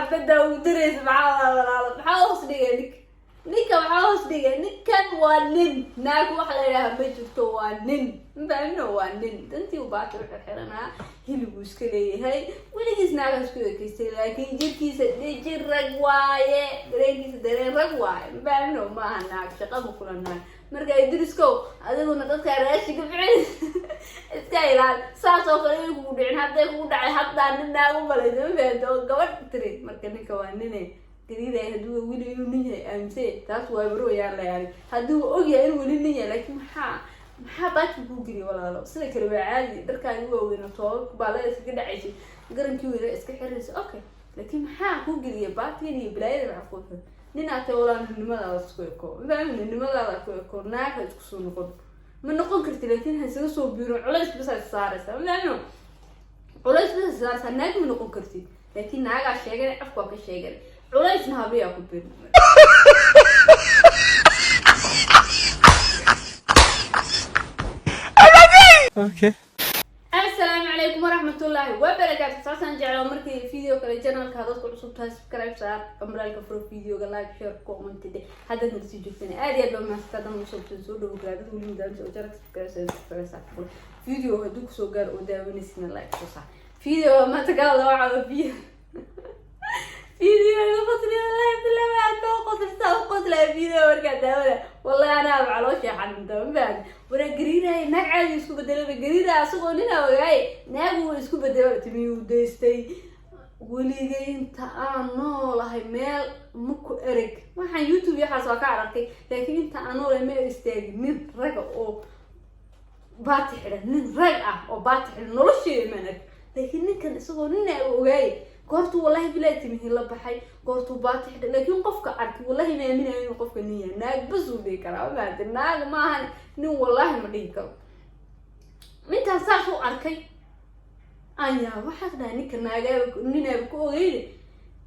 Xabadda ugu diraysa maxaa, walaalo? Maxaa hoos dhigay ninka? Ninka maxaa hoos dhigay? Ninkan waa nin, naag waxa la yidhaha ma jirto, waa nin, mafahmino? Waa nin dantii u baata u xirxiranaa, hilibuu iska leeyahay, weligiis naagaas ku ekeystay, laakiin jirkiisa jir rag waaye, dareenkiisa dareen rag waaye, mafahmino? Maaha naag, shaqa ma kula naag. Marka Idriskow, adiguna dadkaa raashinka bixin iska ilaal, saas oo kale inay kugu dhicin. Hadday kugu dhacay, haddaa nin naag u malaysa, ma fahamta? Oo gabadh tiri. Marka ninka waa nine gariiday, hadduu weli inuu nin yahay aaminse, taas waa barooyaan la yaali, hadduu og yahay inuu weli nin yahay. Laakiin maxaa baadka kuu geliya, walaalo? Sida kale waa caadi, dharkaagi waaweyna, toobabka baalada iskaga dhacaysay, garankii weyna iska xiraysa, okay. Laakiin maxaa kuu geliya baatigan iyo balaayada? Maxaa kuu xir? Ninaatay, walaal, ninimadaada isku eko, mafahmi? Ninimadaada ku eko, naag ha isku soo noqon, ma noqon karti, laakiin ha isaga soo biiro. Culays bas ha saaraysaa, mafahmino? Culays bas ha saaraysaa, naag ma noqon kartid, laakiin naagaa sheegan, afka waa ka sheegan, culaysna habriyaa ku birin. Okay. Asalaamu calaykum waraxmatullaahi wabarakaatu. Saasaan jeclaa markii video kale. Channelka dadku cusub tahay, subscribe saar, gambalaalka furo, videoga like, share, comment de. Haddaad nala sii joogtaan, aad iyo aad baa mahadsantaa. Haddana usoo soo dhawo garaadada weli mudaan oo channelka subscribe saar, subscribe saar, video hadduu kusoo gaaro oo daawanaysina like soo saar. Video maanta ka hadla waxaa video iga qosli, wallahi billahi, aad baa u qoslisa, u qoslaya video markaa daawada. Wallahi anaa caloosha xanuunta, ma fahamti? Wara gariiraya, naag caadi isku bedelaba, gariiraya asagoo ninaa ogaaye, naag uu isku bedelaba, timiyuu daystay. Weligay inta aan noolahay meel ma ku ereg, waxaan YouTube waxaas waa ka aragtay, laakiin inta aan noolahay ma istaagin nin raga oo baati xidhan, nin rag ah oo baati xidhan nolosheeda maan arg. Laakiin ninkan isagoo nina ogaaye, goortuu wallahi bilaa timihi la baxay, goortuu baati xidhan, laakiin qofka arkay wallahi ma aaminayo inuu qofka nin yahay. Naag bas uu dhihi karaa, ma fahamtay? Naag maahan, nin wallahi ma dhihi karo. Intaan saas u arkay ayaa waxaas dhahay, ninka naagaaba ninaaba ku ogeyne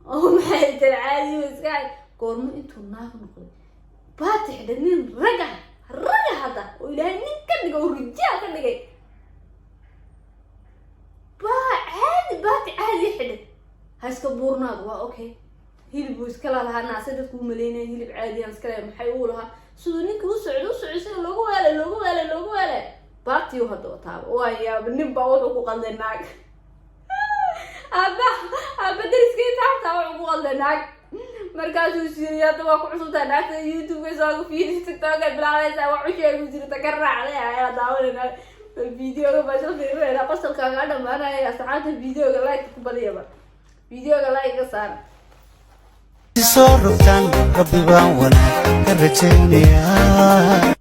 oo maxay tara, caadiyo iska. Goormo intuu naag noqday baati xidhan, nin raga raga hadda oo Ilaahay nin ka dhigay oo rijaal ka dhigay, baa caadi baati caadi xidhan? Ha iska buurnaado, waa okay, hilib buu iska lalahaa, naase dadku u maleynaya hilib caadi aan iska leeyahay. Maxay uu lahaa? Siduu ninka u socdo, u socdo, sida loogu waalay, loogu waalay, loogu waalay, baatiyu hadda wataaba. Waa yaaba, nin baa wuxuu ku qalday naag. Aaba aaba dariska inta hataa wuxuu ku qalday naag. Markaasuu siiyey, hadda waa ku cusubtahay naagta, YouTube-ka soo fiiri, TikTok ay bilaabaysaa, wax u sheegu jirta ka raacday, ayaa daawanayna videoga, baa isla fiirinayna, qosolkaa kaa dhamaanaya. Asxaabta, videoga like ku badiyaba, videoga like ka saara. Soo rogtaan, Rabbi baan wanaag ka rajaynayaa.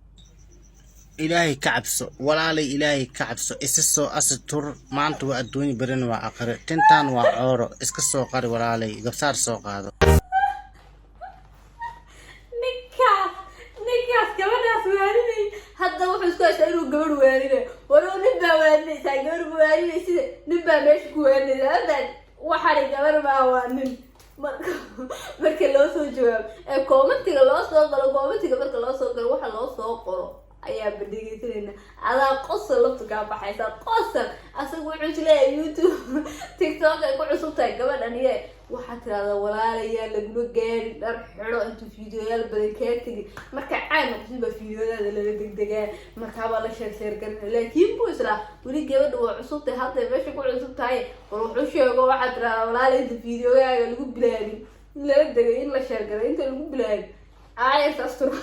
Ilaahay ka cabso, walaalay, Ilaahay ka cabso, isa soo asitur. Maanta waa adduunya, berina waa aakhire. Tintaan waa cooro, iska soo qari, walaalay, gabsaar soo qaado. Ninkaas gabadhaas waaninay, hadda wuxuu isku haystaa inuu gabadh waaninayo. Warow, nin baa waaninaysaa, gabadh ma waaninay, nin baa meesha ku waaninaysa hadda. Waxaani gabar maa, waa nin. Marka loo soo jawaabo ee commentiga loo soo galo, commentiga marka loo soo galo, waxa loo soo qoro ayaa badhegeysanayna. Adaa qosol laftu kaa baxaysa, qosol. Asaga wuxuu isleeyahay YouTube, TikTok ay ku cusub tahay gabadhan iye. Waxaad tirahdaa, walaalayaa, lagula gaarin, dhar xidho intuu fiidiyoyaal badan kaa tegin. Marka caan noqotid baa fiidiyodaada lala degdegaa, markaabaa la sheer sheer garana. Laakiin buu islaa weli gabadha waa cusub tahay, hadday meesha ku cusub tahay, bal wuxuu sheego. Waxaad tirahdaa, walaala, inta fiidiyogaaga lagu bilaabin in lala degay, in la sheer garay, inta lagu bilaabin, aayas asturo.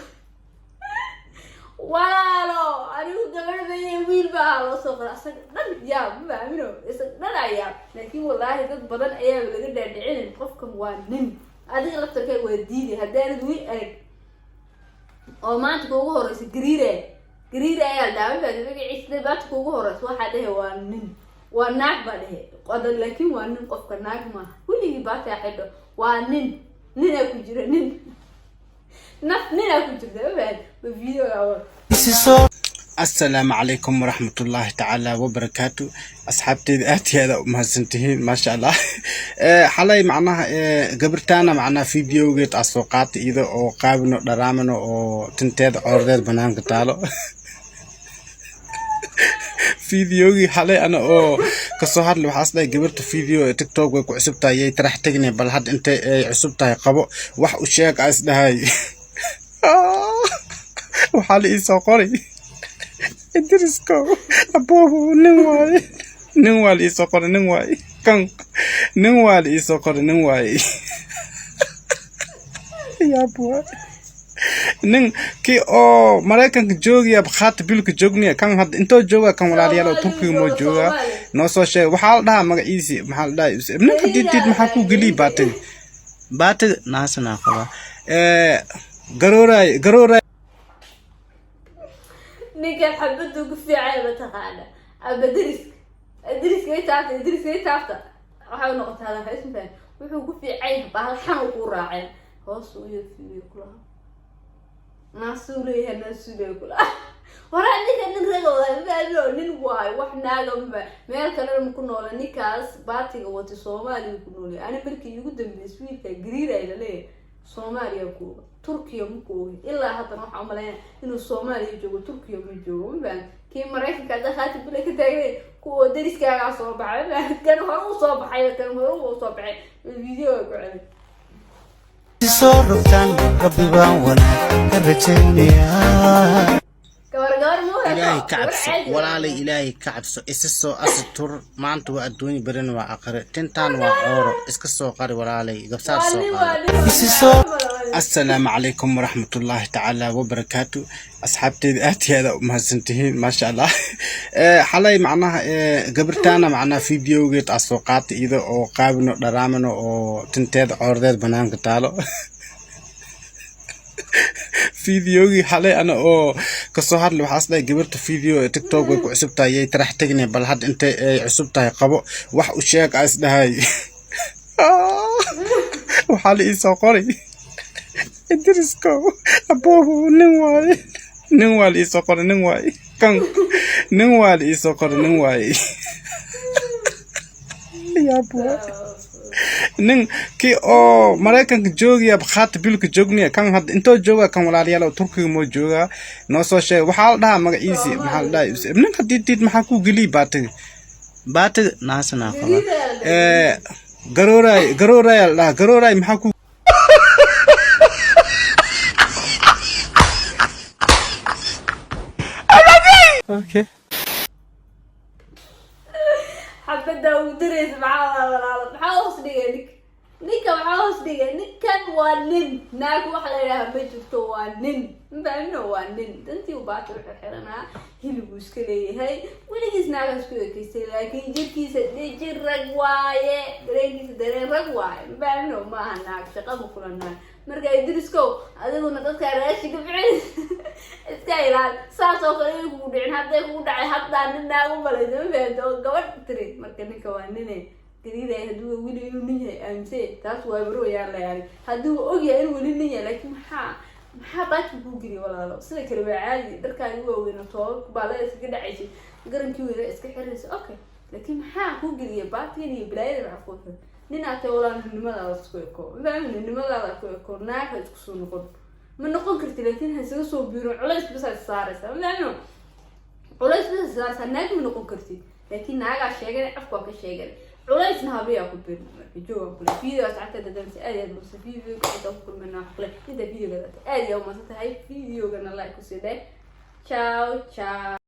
Walaalo, anigu gabadh baye, wiil baa loo soo qoray. Asaga dhan yaa ma fahmino, isaga dhan ayaa. Laakiin wallaahi dad badan ayaa laga dhaadhicinin qofkan waa nin. Adiga laftarkaaga waa diiday haddaanad weli arag oo maanta kuugu horeysa. Gariira gariira ayaa la dhahaa, ma magaciisa maanta kuugu horeysa, waxaa dhehe waa nin, waa naag baa dhehe odan, laakiin waa nin qofka, naag maaha. Weligii baataa xidho, waa nin, ninaa ku jira, nin naf ninaa ku jirta, ma fahad? Ba videoga. Asalaamu calaykum waraxmatullaahi tacaala wabarakaatu. Asxaabteyda, aad iyo aad u mahadsantihiin, maasha Allah. Xalay macnaha gabartaana macnaha videogeed aa soo qaatay, iyada oo qaabino dharaamino oo tinteeda coordeed banaanka taalo. Videogii xalay ana oo kasoo hadlay, waxaas dhahay gabarta video ee TikTok way ku cusub tahay, yay tarax tegnay. Bal hadda intay ay cusub tahay qabo, wax u sheeg aa is dhahay. Waxaa la ii soo qoray Idrisko aboohu nin waaye. Nin waa la ii soo qoray, nin waaye kan. Nin waa la ii soo qoray, nin waaye. Yaab waay. Nin kii oo Maraykanka joogaya khaati bilka joogniya kan hadda intoo jooga kan, walaalayaal, oo Turkiga moo joogaa? Noo soo sheeg. Waxaa la dhahaa magaciisi, maxaa la dhahaa ninka diiddiid? Maxaa ku geliy baatiga? Baatiga naasanaa qabaa, garooraay, garooraay. Ninkan xabaddu ku fiicay mataqaana aba deriska, deriska i taabta, deriska i taabta. Waxay noqotay hadal hays mafaham. Wuxuu ku fiicay bahal xan uu ku raaceen hoos uu iyo fiiriyo kulaha, naasuu leeyahay, naasuu leeyahay kulaha. Horaa ninka nin raga wadaa mafahmino, nin waayo, wax naaga mafa meel kalena ma ku noola. Ninkaas baatiga wata Soomaaliya ku noolyahay. Ani markii igu dambeysay wiilka gariir ay laleeyahay Soomaaliya ku oga, Turkiya ma ku ogi. Ilaa haddana waxaa umaleynaya inuu Soomaaliya joogo, Turkiya ma joogo, ma fahan. Kii Maraykanka hadda khaati bile ka taagnay, kuwa dariskaagaa soo baxay, ma fahan. Kan hore uu soo baxay, kan hore uu soo baxay, video ku celin. Soo rogtaan, Rabbi baan wanaag ka rajaynayaa. Gabar gabar mu heso. Ilaahay ka gabar cabso. Caadi. Walaalay, Ilaahay ka cabso, isa soo astur. Maanta waa adduunya, berina waa aakhire. Tintaan waa cooro, iska soo qari walaalay, gabsaar waa soo nin waa qaado. nin. Isi soo Asalaamu calaykum waraxmatullaahi tacaala wabarakaatu. Asxaabteyda, aad iyo aad u mahadsantihiin, maasha Allah. Xalay macnaha gabartaana macnaha videogeed aa soo qaatay iyada oo qaabino dharaamino oo tinteeda coordeed banaanka taalo. Videogii xalay ana oo kasoo hadlay, waxaas dhahay gabarta video ee TikTok way ku cusub tahay, yay tarax tegnay. Bal hadda intay ay cusub tahay qabo, wax u sheeg aa is dhahay. Waxaa la ii soo qoray Idrisko aboohu nin waaye. Nin waa la ii soo qoray, nin waaye kan. Nin waa la ii soo qoray, nin waaye. Yaab waay. Nin kii oo Maraykanka joogaya khaati bilka joogniya kan hadda intoo jooga kan, walaalayaal, oo Turkiga moo joogaa? Noo soo sheeg. Waxaa la dhahaa magaciisi, maxaa la dhahaa ninka diiddiid? Maxaa ku geliy baatiga? Baatiga naasanaa qabaa, garooraay, garooraay la dhahaa, garooraay. Maxaa ku Okay. Xabadda ugu diraysa maxaa walaalo? Maxaa hoos dhigay ninka? Ninka maxaa hoos dhigay? Ninkan waa nin, naag wax la yidhaaha ma jirto, waa nin, mafahmino, waa nin. Dantii uu baati wuxuu xiranaa, hilib uu iska leeyahay, weligiis naagaas ku ekeystay, laakiin jirkiisa jir rag waaye, dareenkiisa dareen rag waaye, mafahmino, ma aha naag, shaqa ma kula naag. Marka Idriskow, adiguna dadka raashinka bixin iska ilaali, saas oo kale inay kugu dhicin. Hadday kugu dhacay haddaa nin naag u malaysa, ma fahamta, oo gabadh tiri. Marka ninka waa nine gariiraya, hadduu weli inuu nin yahay aaminse, taas waa barooyaan la yaali. Hadduu og yahay inuu weli nin yahay, laakiin maxaa baadka kuu geliya walaalo? Sida kale waa caadi, dharkaagi waaweyna, toobabka baalada iskaga dhacaysay, garankii weyna iska xiraysa, okay, laakiin maxaa kuu geliya baatigan iyo balaayada? Maxaa kuu xiray? Nin aad tahay walaal, ninimadaada isku eko, mafahmi? Ninimadaada ku eko, naag ha isku soo noqon, ma noqon karti, laakiin ha isaga soo biiro. Culays bas aad saaraysaa, mafahmi? Culays bas aad saaraysaa, naag ma noqon kartid, laakiin naagaa sheegan, afka waa ka sheegan, culaysna habayaa ku birin. Marka jooga kule videogaas xataa dadamse aad iyo aad mase videoga inta ku kulmayna wax kule inta videoga aad iyo aad umahadsan tahay. Videogana like kusii dheh. Ciao ciao.